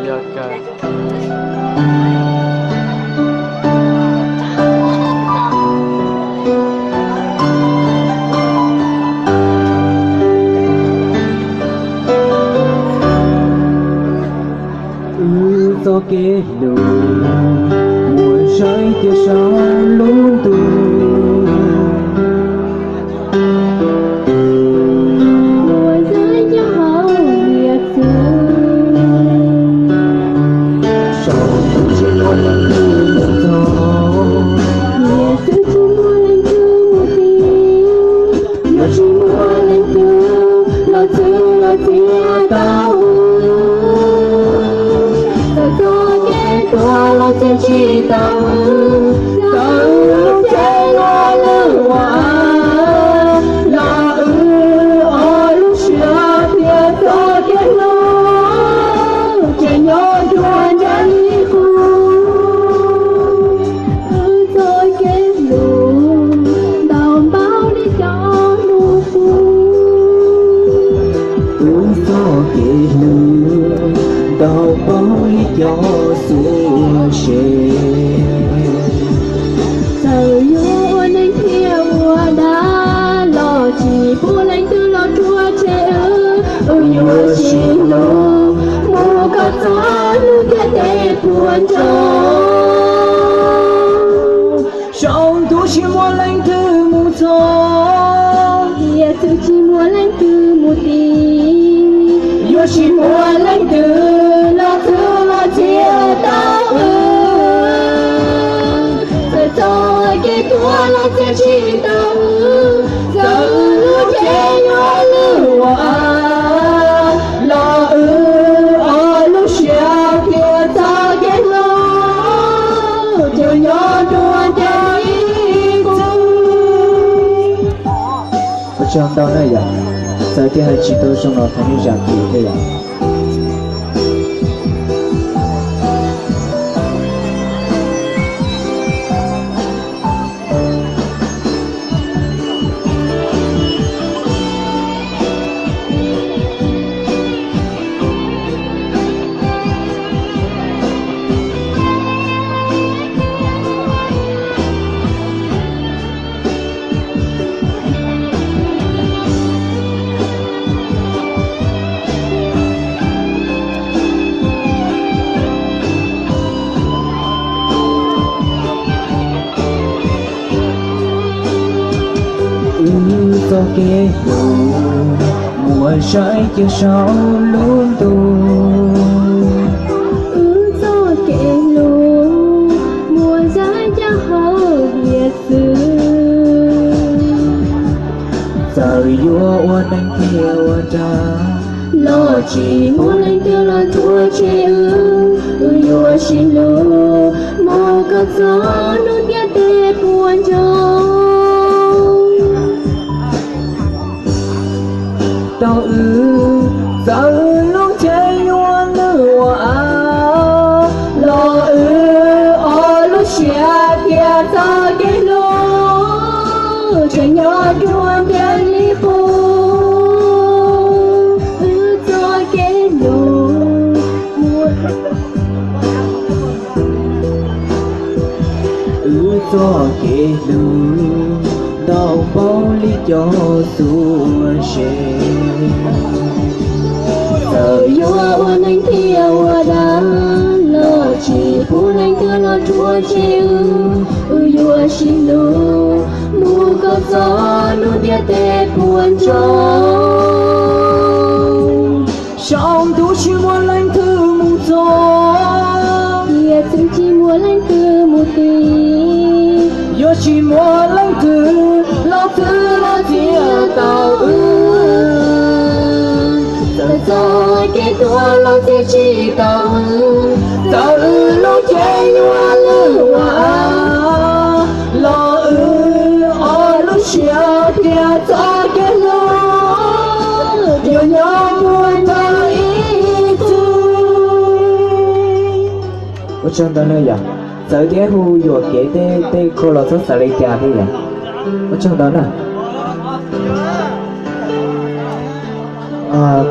Yog kawg. Wb txoj kev hlub muaj saib cia saum lub ntuj. Muaj saib cia hauv hiav txwv. Saum ntuj tsis muaj leej twg mus txog. Hiav txwv tsis muaj leej twg mus tiv. Yuav tsis muaj leej twg los txwv los txiav tau wb. Txawm txoj kev tuag los txiav tsis tau wb. Txawm wb lub cev yuav lwj ua av, los wb ob lub siab thiab txoj kev hlub tseem nyob dua ntsej li qub. Wb txoj kev hlub ntau npaum li cov hnub qub. Wb txoj kev hlub ntau npaum li cov xuab se. Txawm yuav ua neeg thiab ua dab los tsis pub leej twg los rhuav tshem wb. Wb yuav sib hlub mus kom txog hnub ntiaj teb puas ntsoog. Saum ntuj tsis muaj leej twg mus txog. Hiav txwv tsis muaj leej twg mus tiv. Yuav tsis muaj leej twg los txwv los txiav tau wb. Txawm txoj kev tuag los txiav tsis tau wb. Txawm wb lub cev yuav lwj ua av, los wb ob lub siab thiab txoj kev hlub tseem nyob dua ntsej li qub. Ua tsaug ntau na yom, txawm tias hais tsis tau zoo los thov nej zam txim thiab yom. Wb txoj kev hlub muaj saib cia saum lub ntuj. Wb txoj kev hlub muaj saib cia hauv hiav txwv. Txawm yuav ua neeg thiab ua dab los tsis pub leej twg los rhuav tshem wb. Wb yuav sib hlub mus kom txog hnub ntiaj teb puas ntsoog. Tau wb, txawm lub cev yuav lwj ua av, los wb ob lub siab thiab txoj kev hlub tseem nyob dua ntiaj li qub. Wb txoj kev hlub, wb txoj kev hlub ntau npaum li cov xuab se. Txawm yuav ua neeg thiab ua dab los tsis pub leej twg los rhuav tshem wb. Wb yuav sib hlub mus kom txog hnub ntiaj teb puas ntsoog. Saum ntuj tsis muaj leej twg mus txog. Hiav txwv tsis muaj leej twg mus tiv. Yuav tsis muaj leej twg los txwv los txiav tau wb. Txawm txoj kev tuag los txiav tsis tau wb. Txawm wb lub cev yuav lwj ua av, los wb ob lub siab thiab txoj kev hlub yuav nyob muaj nraim ib txwm. Ua tsaug ntau na yom. Txawm tias hu yuam kev tej, tej khau los txhob xav li cas thiab yom. Ua tsaug ntau na. Aa,